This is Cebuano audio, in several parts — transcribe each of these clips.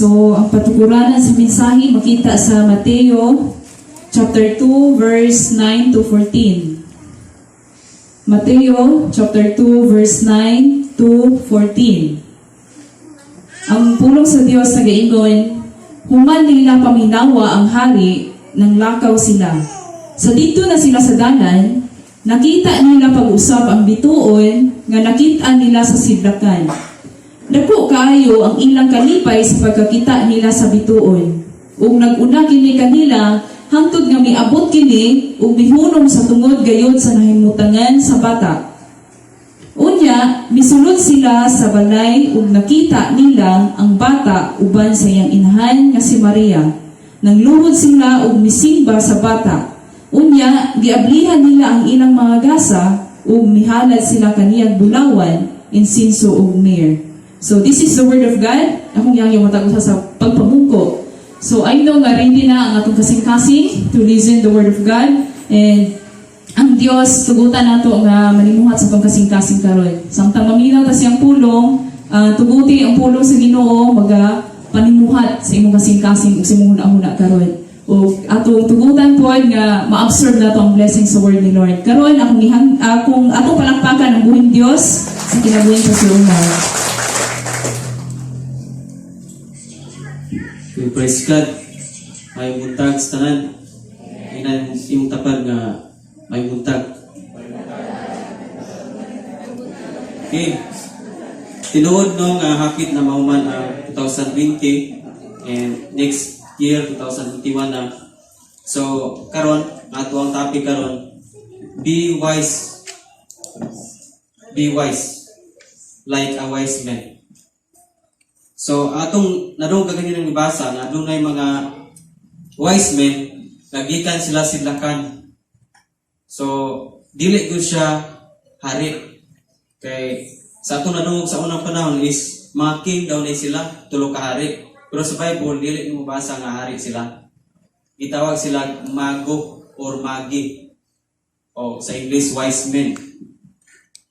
So, ang patukuranan sa mensahe makita sa Mateo chapter 2 verse 9 to 14. Mateo chapter 2 verse 9 to 14. Ang pulong sa Dios nagaingon, "Human nila paminawa ang hari, nang lakaw sila. Sa didto na sila sa dalan, nakita nila pag-usab ang bituon nga nakita nila sa sidlakan. Dako kaayo ang ilang kalipay sa pagkakita nila sa bituon. Ug nag-una kini kanila hangtod nga miabot kini ug mihunong sa tungod gayod sa nahimutangan sa bata. Unya, misulod sila sa balay ug nakita nila ang bata uban sa iyang inahan nga si Maria. Nangluhod sila ug misimba sa bata. Unya, giablihan nila ang ilang mga gasa ug mihalad sila kaniyang bulawan, insinso ug myrrh." So this is the word of God. Akong yang yung matag usa sa pagpamungko. So I know nga ready na ang atong kasing-kasing to listen the word of God, and ang Dios tugutan nato nga manimuhat sa atong kasing-kasing karon. Samtang maminaw ta siyang pulong, tuguti ang pulong sa Ginoo maga panimuhat sa imong kasing-kasing ug sa imong huna-huna karon. O atong tugutan pod nga ma-absorb nato ang blessing sa word ni Lord. Karon akong ihang akong atong palakpakan ang buhing Dios sa kinabuhing sa Umar. Okay, praise God. May buntag sa tanan. Ingna imong tapad nga may buntag. Okay. Tinuod, no, nga hapit na mahuman ang 2020 and next year 2021 na. So karon, ato ang topic karon, be wise. Be wise like a wise man. So atong nadungog kaganina ng gibasa na adunay mga wise men nga gikan sila sidlakan. So dili gud siya hari. Kay sa atong nadungog sa unang panahon is mga king daw ni sila, tulo ka hari. Pero sa Bible, dili mo basa nga hari sila. Gitawag sila mago or magi. O sa English, wise men.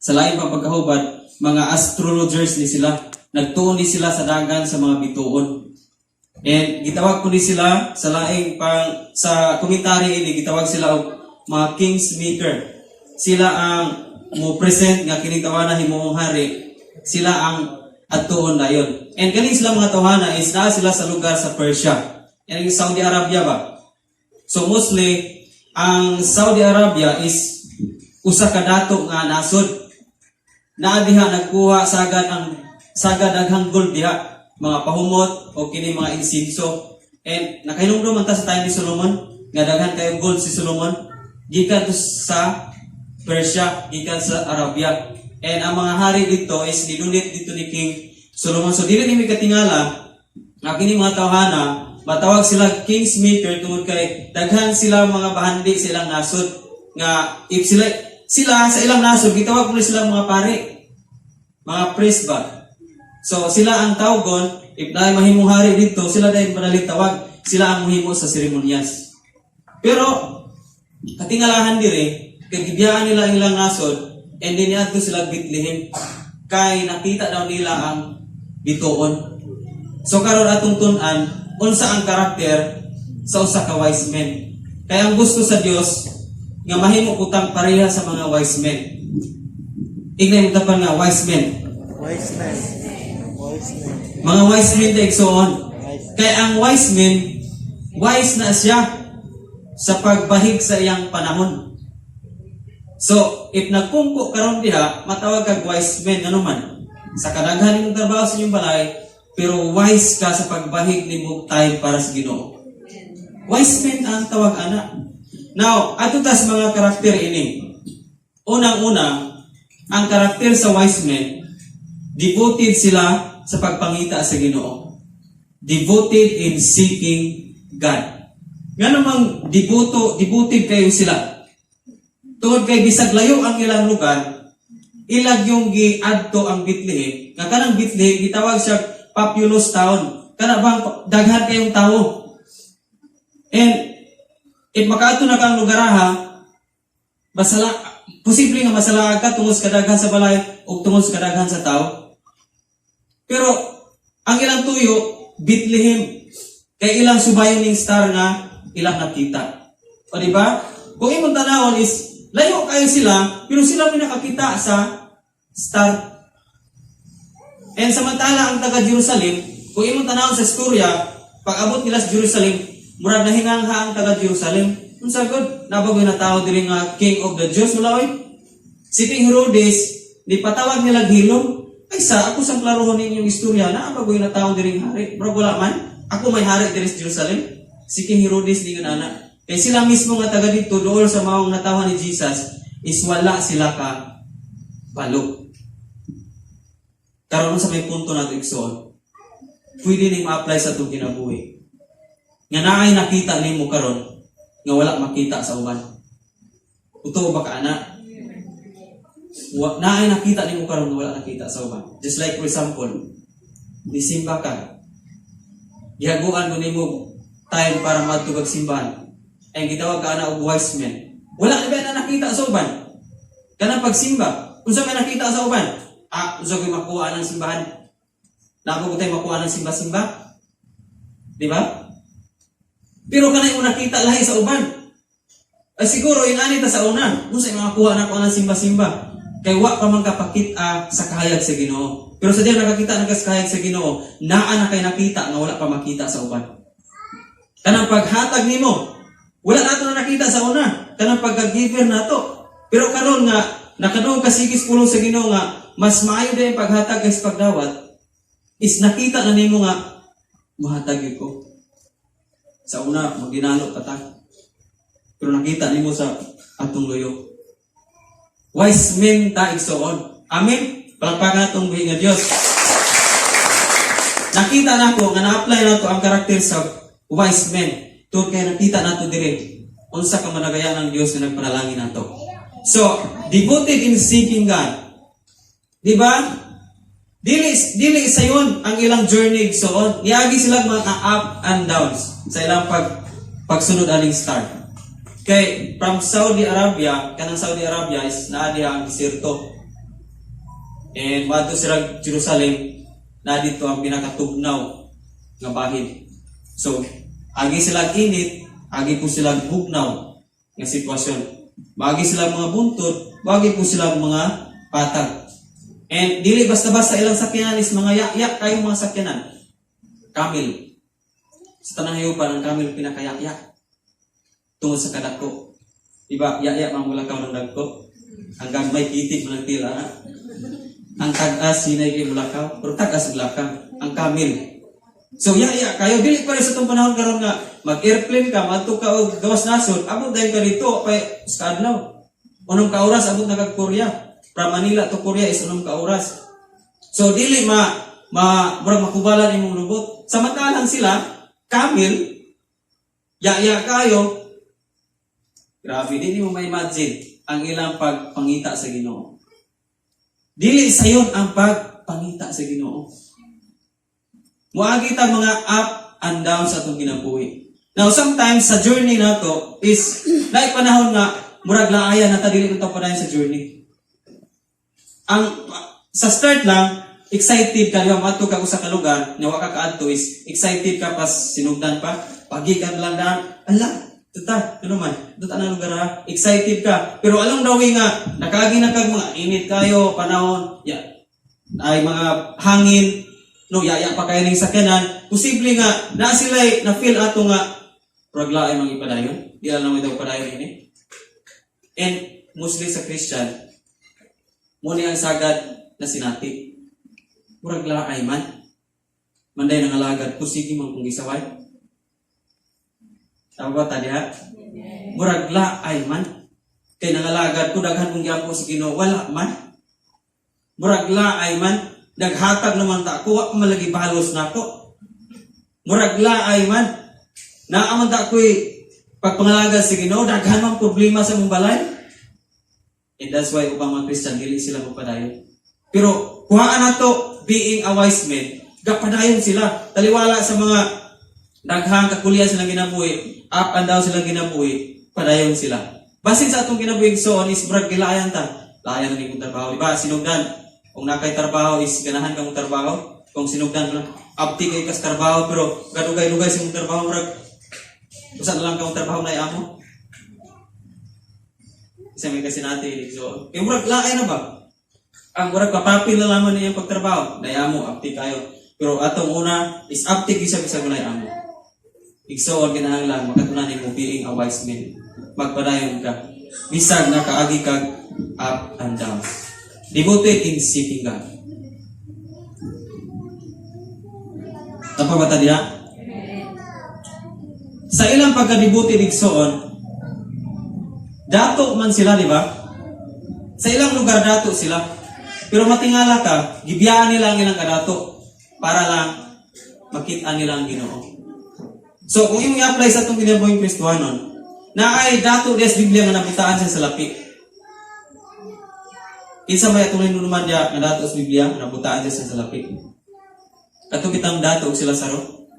Sa lain pa pagkahubad, mga astrologers ni sila. Nagtuon ni sila sa dagan sa mga bituon. And gitawag po ni sila sa laing pang sa commentary ini, gitawag sila og mga kings maker. Sila ang mo present nga kining tawana himuong hari. Sila ang adtuon dayon. And kani sila mga tawhana is naa sila sa lugar sa Persia. And yung Saudi Arabia ba? So mostly ang Saudi Arabia is usa ka dato nga nasod. Naa diha nagkuha sagad ang sagad daghang gold diha, mga pahumot o kini mga insinso. And nakahinumdum man ta sa time ni Solomon nga daghan kayo gold si Solomon gikan to sa Persia, gikan sa Arabia. And ang mga hari dito is nidunit dito ni King Solomon. So dili ni mi katingala nga kini mga tawhana matawag sila kings maker tungod kay daghan sila mga bahandi sa ilang nasod nga if sila sila sa ilang nasod, gitawag mo sila mga pari, mga priest ba. So sila ang tawgon if naay mahimong hari dito, sila dahil madaling tawag, sila ang mohimo sa seremonyas. Pero katingalahan dire kay gibiyaan nila ang ilang nasod and then niadto sila Bethlehem kay nakita daw nila ang bituon. So karon atong tun-an unsa ang karakter sa usa ka wise man. Kaya ang gusto sa Dios nga mahimo putang pareha sa mga wise men. Ingna imong tapad nga wise men. Wise man. Wise man. Mga wise men ta, igsoon. Wise. Kay ang wise men, wise na siya sa pagbahig sa iyang panahon. So, if nagpungko karon diha, matawag kag wise man, ano man. Sa kadaghan nimong trabaho sa inyong balay, pero wise ka sa pagbahig nimo time para sa Ginoo. Wise men ang tawag ana. Now, ato tas mga karakter ini. Unang-una, ang karakter sa wise men, devoted sila sa pagpangita sa Ginoo. Devoted in seeking God. Nga namang devoted kayo sila. Tungod kay bisag layo ang ilang lugar, ilag yung giadto ang Bethlehem, nga kanang Bethlehem gitawag siya populous town. Kana bang daghan kayong tao. And if makaadto na kang lugar ha, masala, posible nga masala ka tungod sa kadaghan sa balay o tungod sa kadaghan sa tao. Pero ang ilang tuyo, Bethlehem. Kay ilang subayon ning star nga ilang nakita. O, di ba? Kung imong tanawon is layo kayo sila, pero sila may nakakita sa star. And samantala ang taga Jerusalem, kung imong tanawon sa istorya, pag abot nila sa Jerusalem, murag nahingangha ang taga Jerusalem. Unsa gud? Naa ba goy natawo diri nga King of the Jews? Wala oy. Si King Herodes, di patawag nila hilom. Ay sa ako sang klarohon ninyong istorya, naa ba goy natawo diri nga hari? Murag wala man. Ako may hari diri sa Jerusalem. Si King Herodes di ana. Kay sila mismo nga taga dito dool sa maong natawhan ni Jesus is wala sila ka balo. Karon, sa may punto nato, igsoon, pwede ning ma-apply sa atong kinabuhi. Nga naay nakita nimo karon nga wala makita sa uban. Totoo ba ka ana? Naay nakita nimo karon nga wala nakita sa uban. Just like, for example, nisimba ka. Gihaguan mo nimo time para maadto kag simbahan. Ay gitawag ka ana og wise men. Wala ba na nakita sa uban? Kanang pagsimba. Unsa may nakita sa uban? Ah, unsa ko'y makuha ng simbahan? Naa ko tayo makuha ng simba-simba? Di ba? Pero kanay mo nakita lahi sa uban. Ay siguro inani ta sa una. Unsa may makuha na ko ng simba-simba? Kay wa pa man kapakita sa kahayag sa Ginoo. Pero sa diya nakakita na ka sa kahayag sa Ginoo, naa na kay nakita nga wala pa makita sa uban. Kanang paghatag nimo, wala nato na nakita sa una. Kanang pagka-giver nato. Pero karon nga nakadungog ka sige sa pulong sa Ginoo nga mas maayo din paghatag kaysa pagdawat, is nakita na nimo nga mahatag gyud ko. Sa una, magdinalo pa ta. Pero nakita nimo sa atong luyo. Wise men ta, igsoon. Amen. Palakpakan atong buhi nga Dios. Nakita nako nga na-apply nato ang karakter sa wise men. Tungod kay nakita nato dire unsa ka managaya ng Dios nga nagpanalangin nato. So, devoted in seeking God. Di ba? Dili dili sayon ang ilang journey, igsoon. Niagi sila mga up and downs sa ilang pagsunod aning star. Kay from Saudi Arabia, kanang Saudi Arabia is naa diha ang diserto. And moadto sila Jerusalem, na dito ang pinakatugnaw nga bahin. So, agi sila init, agi po sila bugnaw nga sitwasyon. Maagi sila mga buntot, maagi po sila mga patag. And dili basta-basta ilang sakyanan is mga ya-ya kayong mga sakyanan. Camel. Sa tanang hayupan, ang camel pinakaya-ya. Tungod sa kadako. Diba, ya-ya mamulakaw ng dagko. Ang gagmay kitig mo ng tila na. Ang tag-as hinay kay mulakaw, pero tag-as mulakaw. Ang camel. So ya-ya kayo dili pa rin sa itong panahon karon nga mag-airplane ka, madto ka og gawas nasod, abot dayon ka dito pa sa adlaw. 6 ka oras abot na kag Korea. From Manila to Korea is 6 ka oras. So dili ma ma murag makubalan imong lubot. Samantalang sila, camel, ya-ya kayo. Grabe, dili mo ma-imagine ang ilang pagpangita sa Ginoo. Dili sayon ang pagpangita sa Ginoo. Muagi ta mga up and down sa atong kinabuhi. Now, sometimes sa journey nato is naay panahon nga murag laayan na ta, dili ta padayon sa journey. Ang sa start lang excited ka, di ba, maadto ka usa ka lugar nga wa ka kaadto is excited ka pas sinugdan pa, pagikan lang daan, ala tuta ano man tuta na lugar ha, excited ka. Pero along the way nga nakaagi na kag mga init kayo panahon ya, ay mga hangin, no, yaya pa kayo ning sakyanan, posible nga na sila na feel ato nga murag laay mang ipadayon, di lang daw padayon ini. And mostly sa Christian mo ni ang sagad na sinati, murag laay man, manday nangalagad ko, sige man kung gisaway. Tama ba ta diha? Murag laay man kay nangalagad ko, daghan kong giampo sa Ginoo, wala man. Murag laay man, naghatag naman ta ko, wa pa man lagi balos nako. Murag laay man, naa man ta ko'y pagpangalagad sa Ginoo, daghan man problema sa mong balay. And that's why ubang mga Christian dili sila mapadayon. Pero kuhaan nato being a wise man, gapadayon sila. Taliwala sa mga daghang kakulian silang ginabuhi, up and down silang ginabuhi, padayon sila. Basin sa atong kinabuhi so is murag gilaayan ta. Laayan na ni kong trabaho, di ba? Sinugdan. Kung nakay trabaho is ganahan ka mong trabaho. Kung sinugdan mo lang, Abti kay kas trabaho pero gadugay-dugay sa imong trabaho, murag usa na lang kang trabaho na amo. Isa may kasi natin. So, yung murag laay na ba? Ang murag papapil na lamang niya pagtrabaho. Nay amo, abti kayo. Pero atong una is abti gyud sa bisag walay amo. Igsoon, kinahanglan makatunan nimo being a wise man. Magpadayon ka. Bisag nakaagi kag up and down. Devoted in seeking God. Tapa ba ta diha? Sa ilang pagka-devoted, igsoon, dato man sila, di ba? Sa ilang lugar, dato sila. Pero matingala ka, gibiyaan nila ang ilang kadato para lang makita nila ang Ginoo. So kung imong i-apply sa atong kinabuhing Kristohanon, na ay dato diya sa Biblia nga nabutaan siya sa lapi. Kinsa may atong hinumduman diya nga dato sa Biblia nga nabutaan siya sa lapi? Kato bitang dato og sila Saro,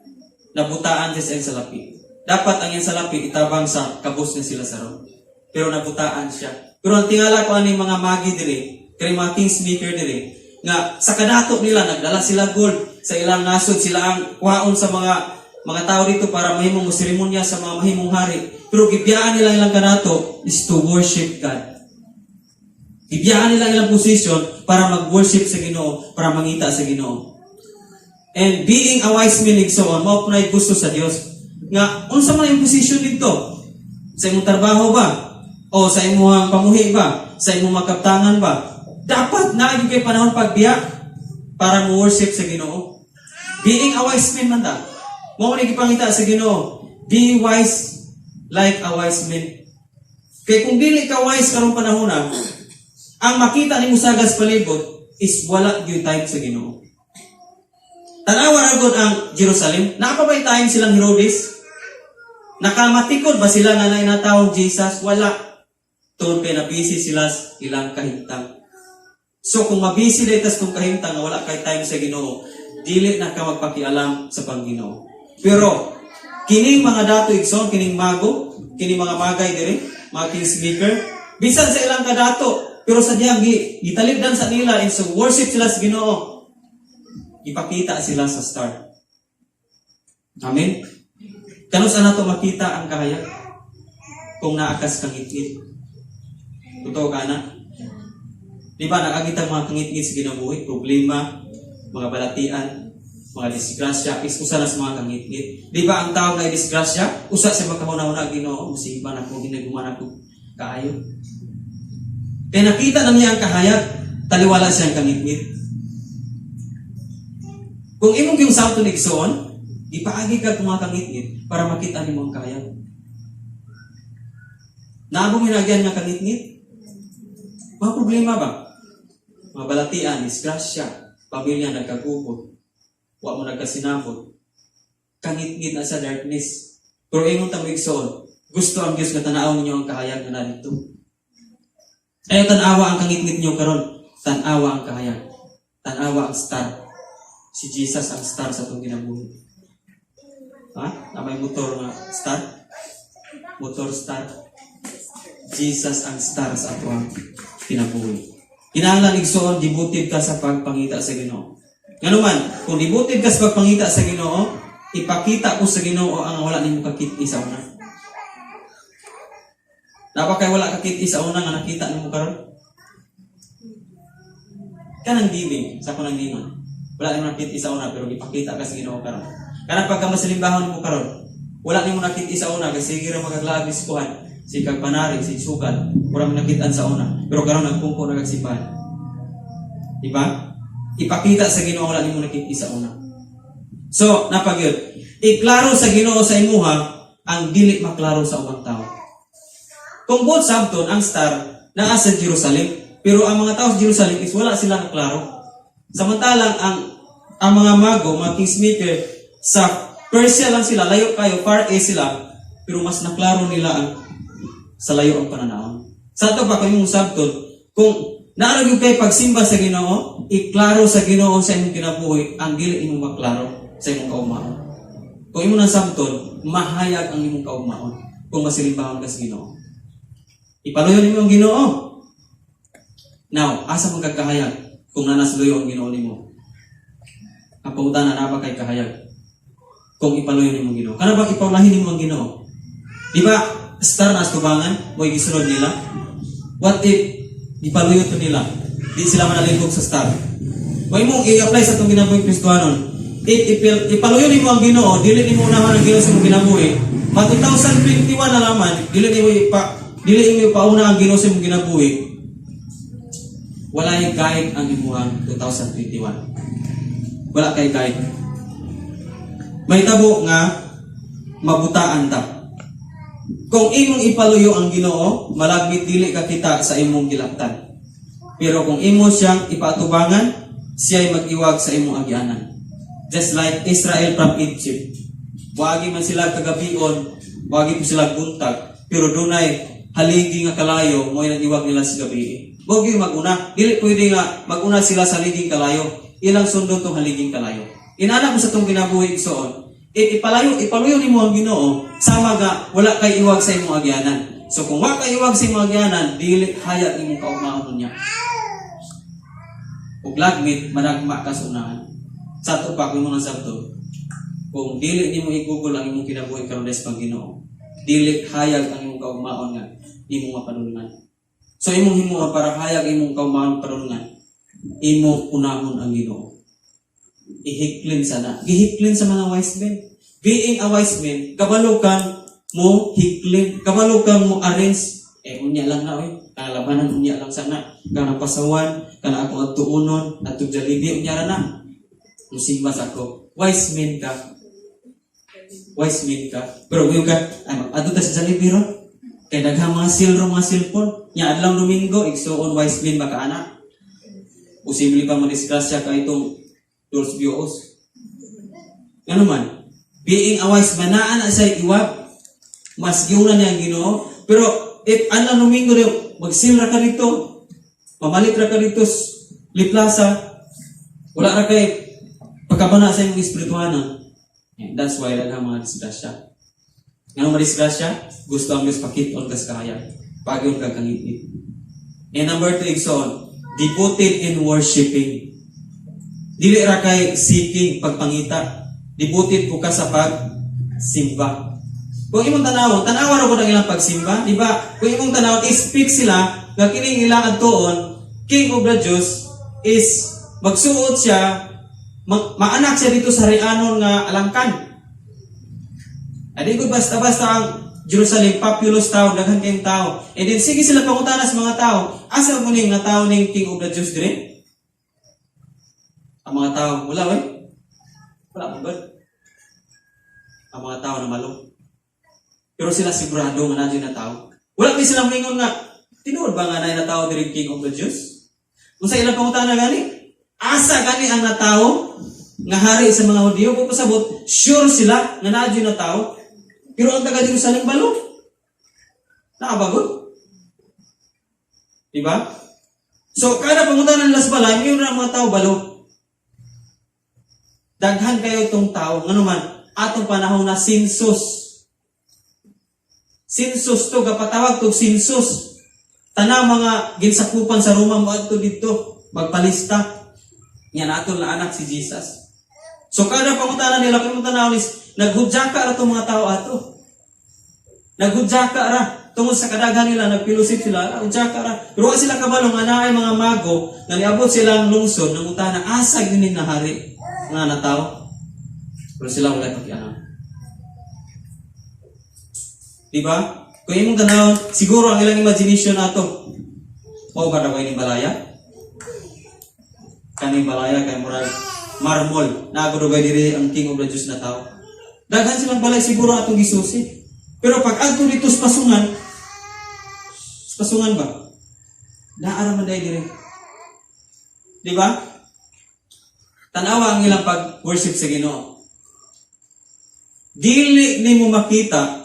nabutaan siya sa iyang salapi. Dapat ang iyang salapi itabang sa kabos ni sila Saro. Pero nabutaan siya. Pero ang tingala ko ani mga magi diri, kay mga kingsmaker diri, nga sa kadato nila nagdala sila gold sa ilang nasod, sila ang kwaon sa mga tao dito para mahimong mo seremonya sa mga mahimong hari. Pero gibiyaan nila ilang kadato is to worship God. Gibiyaan nila ilang position para mag-worship sa Ginoo, para mangita sa Ginoo. And being a wise man, igsoon, mao po gusto sa Dios. Nga unsa man yung position dito? Sa imong trabaho ba? O sa imong pamuhi ba? Sa imong makaptangan ba? Dapat na gyud kay panahon pagbiya para mo worship sa Ginoo. Being a wise man man ta. Mao ni gipangita sa Ginoo. Be wise like a wise man. Kay kung dili ka wise karong panahon na, ang makita nimo sa gas palibot is wala gyud time sa Ginoo. Tanawa ra gud ang Jerusalem. Naa pa ba'y time silang Herodes? Nakamatikod ba sila nga naay natawong Jesus? Wala. Tungod kay nabisi sila sa ilang kahimtang. So kung mabisi na itas kung kahimtang nga wala kay time sa Ginoo, dili na ka magpakialam sa Panginoon. Pero kining mga dato, igsoon, kining mago, kining mga magay diri, mga kingsmaker, bisan sa ilang kadato, pero sa diyang gitalibdan sa nila and so worship sila sa Ginoo. Ipakita sila sa star. Amen. Kanus-a nato makita ang kahayag kung naa kas kangitngit? Totoo ka na? Di ba nakakita mga kangitngit sa kinabuhi, problema, mga balatian, mga disgrasya, is usa na sa mga kangitngit. Di ba ang tao nga disgrasya, usa sa makahuna-huna, "Ginoo, musiba na ko, ginaguman ako kaayo." Kaya nakita na niya ang kahayag, taliwala siyang kangitngit. Kung imong yung sabton, igsoon, gipaagi ka kung mga kangitngit para makita nimo ang kahayag. Naa mo hinagyan nga kangitngit? Mga problema ba? Mga balatian, disgrasya, pamilya nagkagubot, wa mo nagkasinabot, kangitngit na sa darkness. Pero ingon ta mo, igsoon, gusto ang Diyos nga tan-awon ninyo ang kahayag na narito. Ayaw tan-awa ang kangitngit niyo karon, tan-awa ang kahayag. Tan-awa ang star. Si Jesus ang star sa atong kinabuhi. Ha? Na may motor nga star? Motor star. Jesus ang star sa atong kinabuhi. Kinahanglan, igsoon, devoted ka sa pagpangita sa Ginoo. Nganuman, kung devoted ka sa pagpangita sa Ginoo, ipakita ko sa Ginoo ang wala nimo kakit sa una. Naa ba kay wala kakit sa una nga nakita nimo karon? Kanang giving, sa kanang ningon. Wala nimo nakit sa una pero ipakita ka sa Ginoo karon. Kanang pagka masalimbahon nimo karon, wala nimo nakit sa una kasi sige ra magaglaag diskuhan, si kag panari, si sugal, wala mo nakitaan sa una. Pero karon nagpungko na kag simbahan. Di ba? Ipakita sa Ginoo wala nimo nakit sa una. So, napagyud. Iklaro sa Ginoo sa imuha ang dili maklaro sa ubang tao. Kung buot sabton, ang star naa sa Jerusalem, pero ang mga tao sa Jerusalem is wala sila naklaro. Samantalang ang mga mago, mga kingsmaker, sa Persia lang sila, layo kayo, Far East sila, pero mas naklaro nila ang sa layo ang pananaw. Sa ato pa kung imong sabton, kung naa ra gyud kay pagsimba sa Ginoo, iklaro sa Ginoo sa imong kinabuhi ang dili imong maklaro sa imong kaugmaon. Kung imo nang sabton, mahayag ang imong kaugmaon kung masilimbahon ka sa Ginoo. Ipaluyo nimo ang Ginoo. Now, asa man kag kahayag kung naa sa luyo ang Ginoo nimo? Ang pangutana, naa ba kay kahayag kung ipaluyo nimo ang Ginoo? Kana bang ipaulahin nimo ang Ginoo? Di ba star na tubangan mo gisunod nila? What if ipaluyo to nila? Di sila manalingkog sa star. Kung imong i-apply sa atong kinabuhi Kristohanon, if ipaluyo nimo ang Ginoo, dili nimo unahon ang Ginoo sa imong kinabuhi, ma 2021 na naman, dili nimo ipauna ang Ginoo sa imong kinabuhi, walay guide ang imuhang 2021. Wala kay guide. Mahitabo nga mabutaan ta. Kung imong ipaluyo ang Ginoo, malagmit dili ka kita sa imong gilaktan. Pero kung imo siyang ipaatubangan, siya'y mag-iwag sa imong agyanan. Just like Israel from Egypt. Wagi man sila kagabion, wagi po sila buntag, pero dunay haligi nga kalayo mo nag-iwag nila sa gabi. Wag yung maguna. Dili pwede nga maguna sila sa haliging kalayo. Ilang sundon tong haliging kalayo. Inana ko sa tong kinabuhi, igsoon. If ipaluyo nimo ang Ginoo, sama ga wala kay iwag sa imong agyanan. So kung wa kay iwag sa imong agyanan, dili hayag imong kaugmaon niya. Ug lagmit managma ka sa unahan. Sa ato pa kung mo sabto, kung dili nimo igugol ang imong kinabuhi karon sa Ginoo, dili hayag ang imong kaugmaon nga imong mapadulungan. So imong himuon para hayag imong kaugmaon padulungan, imong unahon ang Ginoo. Ihiklin sana. Gihiklin sa mga wise men. Being a wise man, kabalo kang mo hiklin, kabalo kang mo arrange. Eh, unya lang na, oy. Kalabanan, unya lang sana. Kana pasawan, kana akong adtuonon, adtong Jollibee, unya ra na. Musimba sa ako. Wise man ka. Wise man ka. Pero kung ka, ay, mag-adto ta sa Jollibee ron. Kay daghang mga sale ro, mga cellphone. Nya adlaw Domingo, igsuon, wise man baka ana. Posible pa madisgrasya ka itong Dulce Bios. Ano man, being a wise man, naa na siya iwag. Mas giuna niya ang Ginoo. Pero if adlaw Domingo rin, mag-sale ra ka dito, mamalit ra ka dito sa Lee Plaza, wala ra kay pagkabana sa imong espirituhanan. And that's why daghang mga disgrasya. Ngano madisgrasya? Gusto ang Diyos pakit-on kas kahayag. Pagyon kag kangitngit. And number two, igsoon, devoted in worshiping. Dili ra kay seeking, pagpangita. Devoted po ka sa pagsimba. Kung imong tanawon, tanawa ra pud ang ilang pagsimba, di ba? Kung imong tanawon, expect sila nga kining ilang adtuon, King of the Jews is magsuot siya, maanak siya dito sa harianon nga alangkan. Adi ko basta-basta ang Jerusalem, populous tao, daghan kayong tao. And then sige sila pangutana sa mga tao, asa mo ning nga tao ning King of the Jews dire? Ang mga tao, wala eh. Wala mo ba? Ang mga tao na malo. Pero sila sigurado nga nandiyan na tao. Wala may silang mingon nga, tinuod ba nga na tao diri King of the Jews? Kung sa ilang pangutana gani, asa gani ang natao nga hari sa mga Hudiyo? Kung pasabot, sure sila nga naa na tao. Pero ang taga Jerusalem balo. Nakabagot. Diba? So, kada pangutana nila sa balay, ngayon na ang mga tao balo. Daghan kayo itong tao. Ngano man, atong panahon na census. Census to, gapatawag to census. Tanang mga ginsakupan sa Roma moadto dito, magpalista. Nga nato na anak si Jesus. So kada pangutana nila, kung tanaw is, naghudyaka ra tong mga tao ato. Naghudyaka ra. Tungod sa kadaghan nila, nagfellowship sila, ah, hudyaka ra. Pero wa sila kabalo nga naay mga mago, nga niabot silang lungsod, nangutana, asa gyud ni nahari nga nataw. Pero sila wala pakialam. Di ba? Kung imong tanawon, siguro ang ilang imagination ato. Mao ba daw ni balaya? Kaning balaya kay murag marmol. Naagudugay diri ang King of the Jews na tao. Daghan silang balay siguro atong gisusi. Pero pag adto dito sa pasungan ba? Naa ra man diay diri. Di ba? Tanawa ang ilang pag-worship sa Ginoo. Dili nimo makita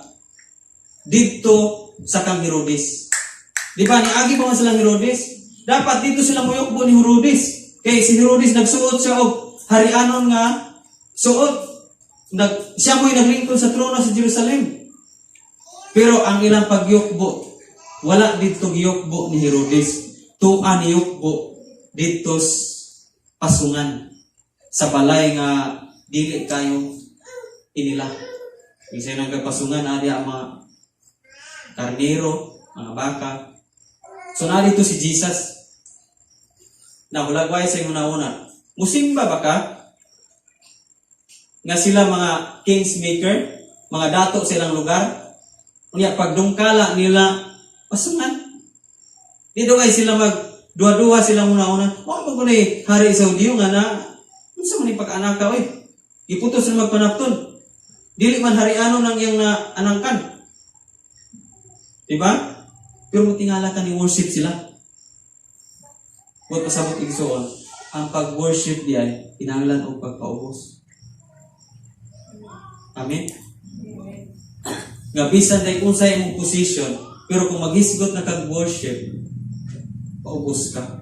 dito sa kang Herodes. Di ba? Niagi pa man silang Herodes. Dapat dito sila muyukbo ni Herodes. Kay si Herodes nagsuot siya og harianon nga suot. Siya mo'y naglingkod sa trono sa Jerusalem. Pero ang ilang pagyukbo, wala dito giyukbo ni Herodes. Tua ni yukbo dito sa pasungan. Sa balay nga dili kayo inila. Isa nang kapasungan ari ang mga karnero, mga baka. So narito si Jesus. Nahulagway sa una-una. Musimba ba ka? Nga sila mga kingsmaker, mga dato silang lugar. Unya pagdungkala nila pasungan. Dito kay sila mag duha-duha sila una-una. Wa mo kuno hari sa Hudiyo nga na unsa man ni pag-anaka oy. Giputos na magpanapton. Dili man hariano nang iyang na anangkan. Diba? Pero tingala ka ni worship sila. Huwag pasabot igsoon, ang pag-worship diay kinahanglan og pagpaubos. Amen. Nga bisan day unsay imong position, pero kung maghisgot na kag worship, paubos ka.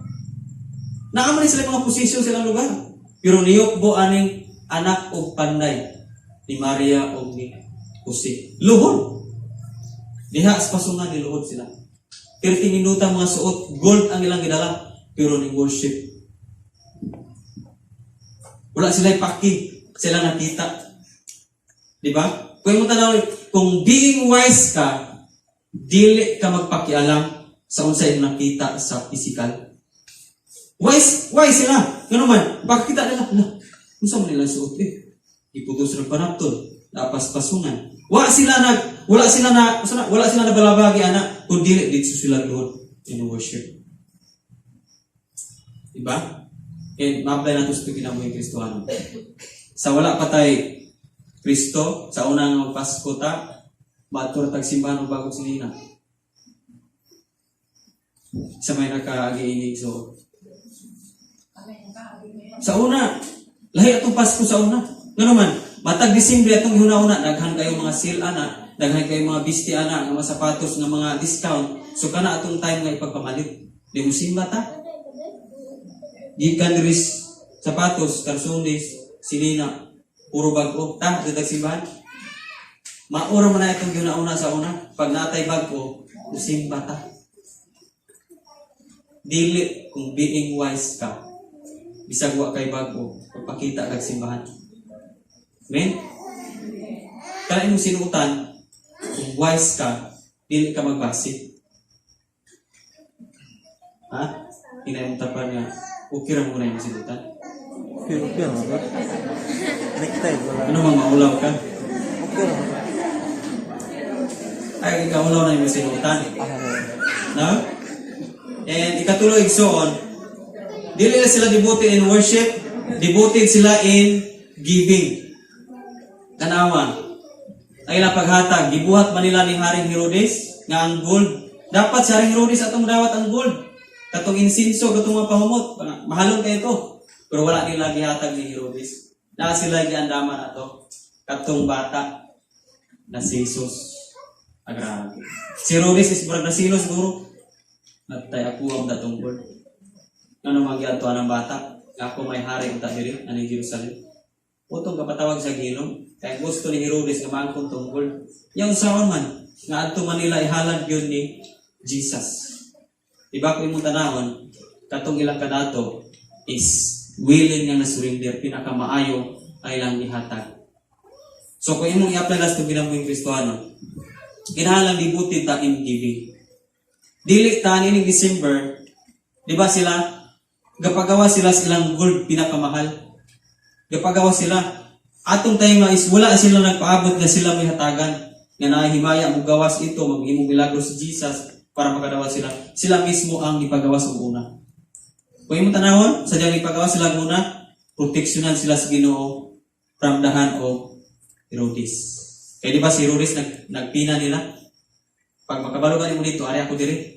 Naa man sila mga posisyon sa ilang lugar. Pero niyukbo aning anak og panday ni Maria og ni Jose. Luhod. Diha sa pasungan niluhod sila. 30 minuta mga suot, gold ang ilang gidala, pero ni worship. Wala sila paki, sila nakita. Di ba? Kung mo tanaw, kung being wise ka, dili ka magpakialam sa unsay imong nakita sa physical. Wise, wise sila. Ngano man, pakita nila, hala, unsa man nila suot eh. Iputos ng panapton, lapas pasungan. Wala sila na, unsa na, wala sila na balabagi ana, kun dili dito sila luhod in worship. Diba? And ma-apply nato sa kinabuhi Kristohano. Sa wala pa tay Kristo, sa unang Pasko ta, maadto ra tag simbahan og bagong sinina. Sa may nakaagi so sa una, lahi atong Pasko sa una. Ngano man, matag Disyembre atong ihuna-una, daghan kayo mga sale ana, daghan kayo mga bisti ana, nga mga sapatos, nga mga discount. So kana atong time nga ipagpamalit. Di mo simba ta. Gikan diri sapatos, kalsones, sinina, puro bag-o. Ta, datag simbahan. Maura man na itong ginauna sa una. Pag natay bag-o, musimba ta. Dili kung being wise ka. Bisag wa kay bag-o, pagpakita kag simbahan. Amen? Kaya imong sinuotan, kung wise ka, dili ka magbasi. Ha? Hinay mong tapan nga, okay ra mo na imong sinuotan. Okay, okay ra ba? Necktie wala. Ano mang maulaw ka? Okay ra ba? Ay, ikaw ulaw na imong sinuotan. Ah, No? And ikatulo igsoon, dili na sila devoted in worship, devoted sila in giving. Tanawa. Ang ilang paghatag, gibuhat man nila ni Haring Herodes nga ang gold. Dapat sa Haring Herodes atong dawat ang gold. Katong insinso, katong mga pahumot. Mahalon kayo to. Pero wala nila gihatag ni Herodes. Na sila giandaman ato. Katong bata na si Jesus. Ah, grabe. Si Herodes is murag nasilo siguro. Natay ako ang datong gold. Ano mga ang bata? Ako may hari unta diri ani Jerusalem. Utong kapatawag sa Ginoo. Kay gusto ni Herodes nga maangkon tong gold. Yang usaon man nga adto man nila ihalad yun ni Jesus. Iba ko imong tanahon katong ilang kadato is willing nga na-surrender pinakamaayo ay ilang gihatag. So kung imong i-apply las itong kinabuhing Kristohano, kinahanglan devoted ta in giving. Dili ta nining December, di ba sila gapagawa sila sa ilang gold pinakamahal. Gapagawa sila. Atong time nga is wala sila nagpaabot nga sila may hatagan. Nga nahimaya mo gawas ito, maghimong milagro si Jesus para makadawat sila. Sila mismo ang ipagawas og una. Kung imong tanawon, sa diyang ipagawas sila og una, proteksyonan sila sa Ginoo from the hand of Herodes. Kaya di ba si Herodes nagpina nila? Pag makabalo ka nimo dito, ari ako diri.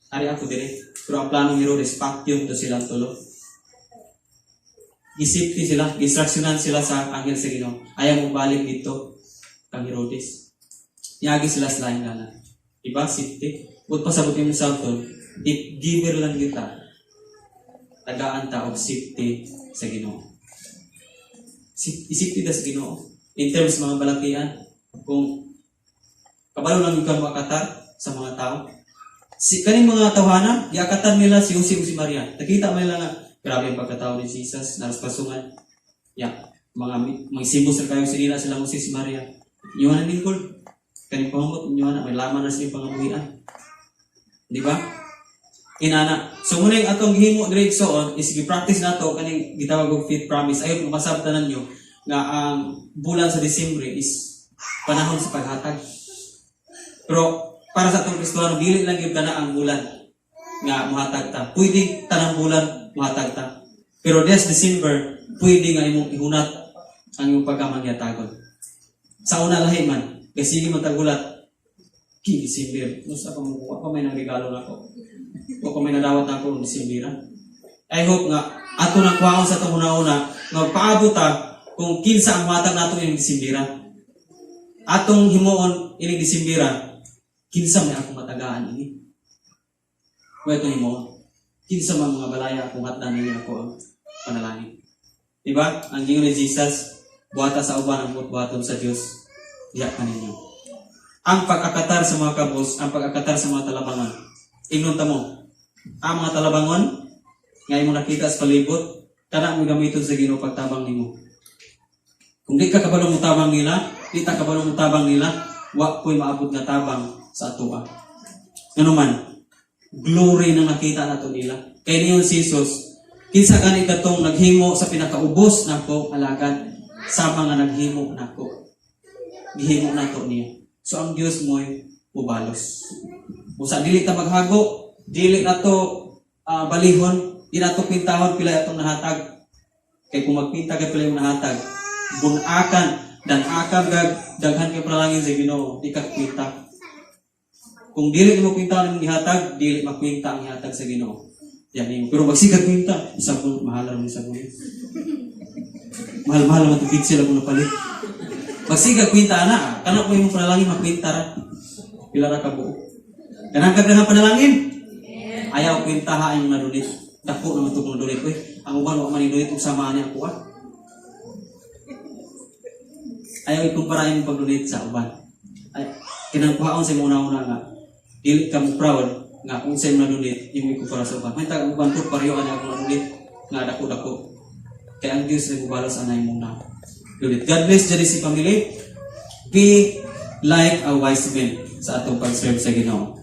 Ari ako diri. Pero ang plano ni Herodes, patyon to silang tulo. Gisipti sila, giinstruksyonan sila sa anghel sa Ginoo. Ayaw mo balik dito kang Herodes. Yagi sila sa laing dalan. Diba? Safety. But pasabot yung sa if giver lang kita, tagaan ta og safety sa Ginoo. Isipti ta sa Ginoo. In terms mga balatian, kung kabalo lang yung makatar sa mga tao. Si kaning mga tawhana, giakatan nila si Jose ug si Maria. Nakita man nila nga grabe ang pagkatao ni Jesus, naras pasungan. Ya, mga mga simbos ra kayo sinila sila mo si Maria. Inyo na lingkod. Kaning pamamot inyo na may laman na sa inyong pangabuhian. Di ba? Inana. So muna yung atong gihimo diri igsoon is gi-practice nato kaning gitawag og faith promise. Ayon masabtan ninyo nga ang bulan sa Disyembre is panahon sa paghatag. Pero para sa atong Kristohano, dili lang gyud kana ang bulan nga muhatag ta. Pwede tanang bulan muhatag ta. Pero this December, pwede nga imong ihunat ang imong pagkamangyatagon. Sa una lahi man, kay sige man tagulat, ki December, nusa pa mo wa pa may nang regalo nako. Wa pa may nadawat nako ng December. I hope nga ato nang kuhaon sa atong una-una nga paabot ta kung kinsa ang muhatag nato ining December. Atong himuon ining December, kinsa may akong matagaan ini. Wa itong himuon. Kinsa man mga balaya akong hatdan ini ako ang panalangin. Diba? Ang gingon ni Jesus, buhata sa uban ang buhaton sa Dios. Diya kaninyo. Ang pag-akatar sa mga kabos, ang pag-akatar sa mga talabangon. Ingnon ta mo, ang mga talabangon, nga imong nakita sa palibot, kana mo gamiton sa Ginoo pagtabang nimo. Kung di ka kabalo mo tabang nila, di ta kabalo mo tabang nila, wa ko'y maabot nga tabang sa atoa. Ngano man, glory nang nakita nato nila. Kay niyon si Jesus, kinsa gani katong naghimo sa pinakaubos nako alagad sama nga naghimo nako. Gihimo nato niya. So ang Dios mo'y mubalos. Usa dili ta maghago, dili nato balihon, di nato pintahon pila atong nahatag. Kay kung magpinta kay pila yung nahatag, bunakan dan akam gag daghan kay panalangin sa Ginoo, di ka kwinta. Kung dili mo kwinta ang gihatag, dili makwinta ang gihatag sa Ginoo. Yan nimo. Pero magsigag kwinta, sabon mahal ra man sabon. Mahal-mahal man tong sila kung napalit. Magsigag kwinta ana, kana ko imong panalangin makwinta ra. Pila ra ka buo. Kanang ka nga panalangin? Ayaw kwinta ha imong na-donate. Dako naman to kung na-donate. Uy, ang uban wa man ni-donate ug sama ani ako ah. Ayaw ikumpara imong pag-donate sa uban. Ay, kinangkuhaon sa imong una-una nga dili ka mo proud nga kung sa imong na-donate imong ikumpara sa uban. May tag ang uban to pareho ani akong na-donate nga dako-dako. Kaya ang Dios ay mubalos anay imong na donate. God bless diri si family. Be like a wise man sa atong pag-serve sa Ginoo.